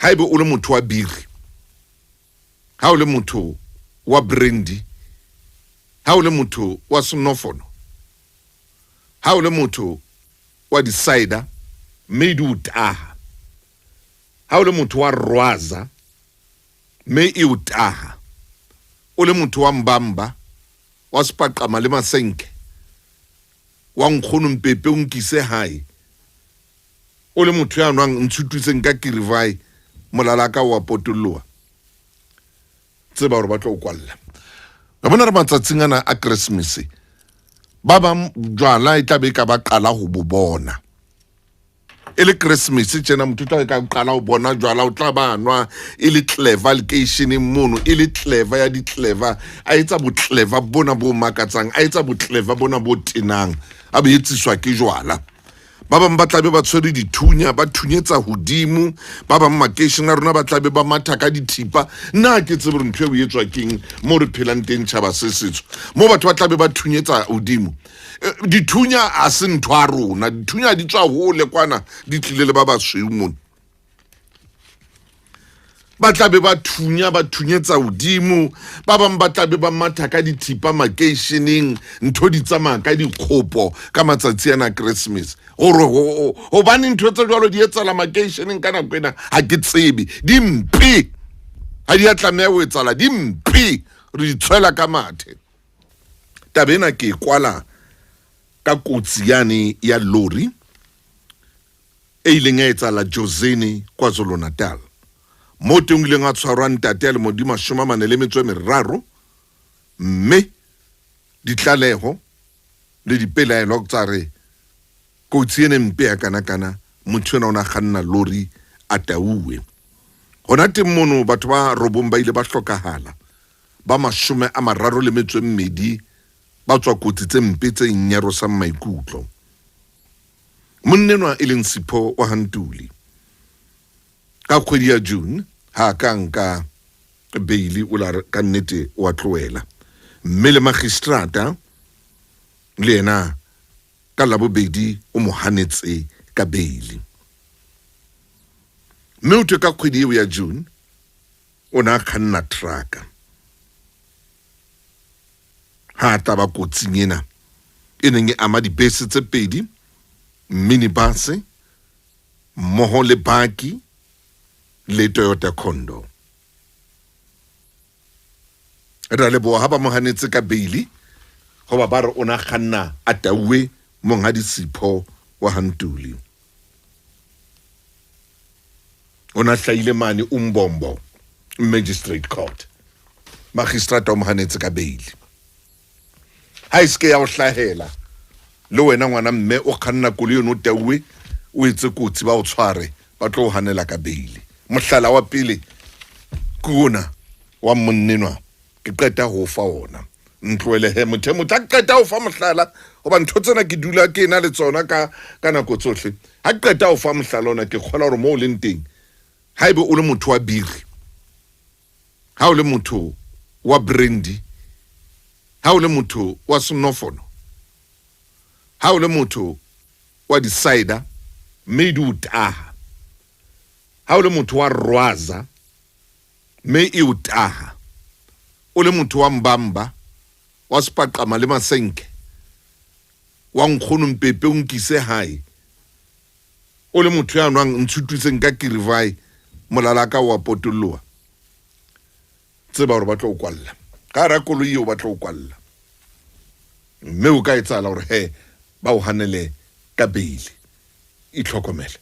Haebe o le motho wa biri, ha o le motho wa brandy, ha o le motho wa senofono, ha o le motho wa di-cider mme di o taha, ha o le motho wa rwaza mme e o taha, o le motho wa mbamba, wa sepaqama le masenke, wa nkgono mpepe o nkise hae, o le motho ya nwang ntshutuseng ka kirivai, molala ka wa potolloa, tseba hore ba tlo o kwalla. Re bona re matsatsing ana a Christmas, ba bang jwala e tlabe e ka ba qala ho bo bona e le Christmas tjena, motho o tla ka qala ho bona jwala, o tla ba nwa e le clever lekeisheneng mono, e le clever ya di-clever, a etsa bo-clever bona bo makatsang, a etsa bo-clever bona bo tenang, a bo etsiswa ke jwala. Ba bang ba tlabe ba tshwere dithunya, ba thunyetsa hodimo. Ba bang makeishene a rona ba tlabe ba matha ka dithipa. Nna ha ke tsebe hore ntho eo e etswa keng mo re phelang teng, tjhaba se setsho, mo batho ba tlabe ba thunyetsa hodimo. Dithunya ha se ntho ya rona, dithunya di tswa hole kwana, di tlile le ba basweu mona. Ba tlabe ba thunya, ba thunyetsa hodimo. Ba bang ba tlabe ba matha ka dithipa makeisheneng, ntho di tsamaya ka dikgopo ka matsatsi ana a Christmas. Gore hobane ntho tse jwalo di etsahala makeisheneng ka nako ena, ha ke tsebe. Di mpe, ha di a tlameha ho etsahala, di mpe, re di tshwela ka mathe. Taba ena ke e kwala ka kotsi yane ya lori e ileng ya etsahala Jozini, KwaZulu-Natal, moo teng o ileng a tshwarwa ntate ya lemo di 43, mme ditlaleho le dipelaelo tsa re kotsi ene mpe ya kana-kana, motho ena o ne a kganna lori a tauwe. Hona teng mono batho ba robong ba ile ba hlokahala, ba 32 ba tswa kotsi tse mpe tse nyarosang maikutlo. Monnenwa e leng Sipho wa Hantuli, ka kgwedi ya June ha a ka nka beili, o la re ka nnete wa tlohela, mme le magistrata le yena ka Labobedi o mo hanetse ka beili. Mme o thwe ka kgwedi eo ya June o ne a kganna trucka ha a tla ba kotsing ena e neng e ama dibese tse pedi, minibase mmoho le baki le Toyota Condo. Re a leboha ha ba mo hanetse ka beili, hoba ba re o na kganna a tauwe. Monghadi Sipho wa Hantuli o na hlahile mane Umbombo Magistrate Court, magistrata o mo hanetse ka beili. Ha e seke ya o hlahela le wena ngwana mme o kganna koloi eno o tauwe, o etse kotsi, ba o tshware, ba tlo o hanela ka beili. Mohlala wa pele ke ona wa monnenwa ke qeta ho fa ona. Ntlohele he motho e motho a qeta ho fa mohlala, hoba ntho tsena ke dula ke ena le tsona ka nako tsohle. Ha ke qeta ho fa mohlala ona, ke kgola hore moo o leng teng, haebe o le motho wa biri, ha o le motho wa brandy, ha o le motho wa senofono, ha o le motho wa di-cider mme di o taha, ha o le motho wa rwaza mme e o taha, o le motho wa mbamba, wa sepaqama le masenke, wa nkgono mpepe o nkise hae, o le motho ya nwang ntshutuseng ka kirivai, molala ka wa potolloa, tseba hore ba tlo o kwalla ka hara koloi eo, ba tlo o kwalla, mme o ka etsahala hore he ba o hanele ka beili. Itlhokomele.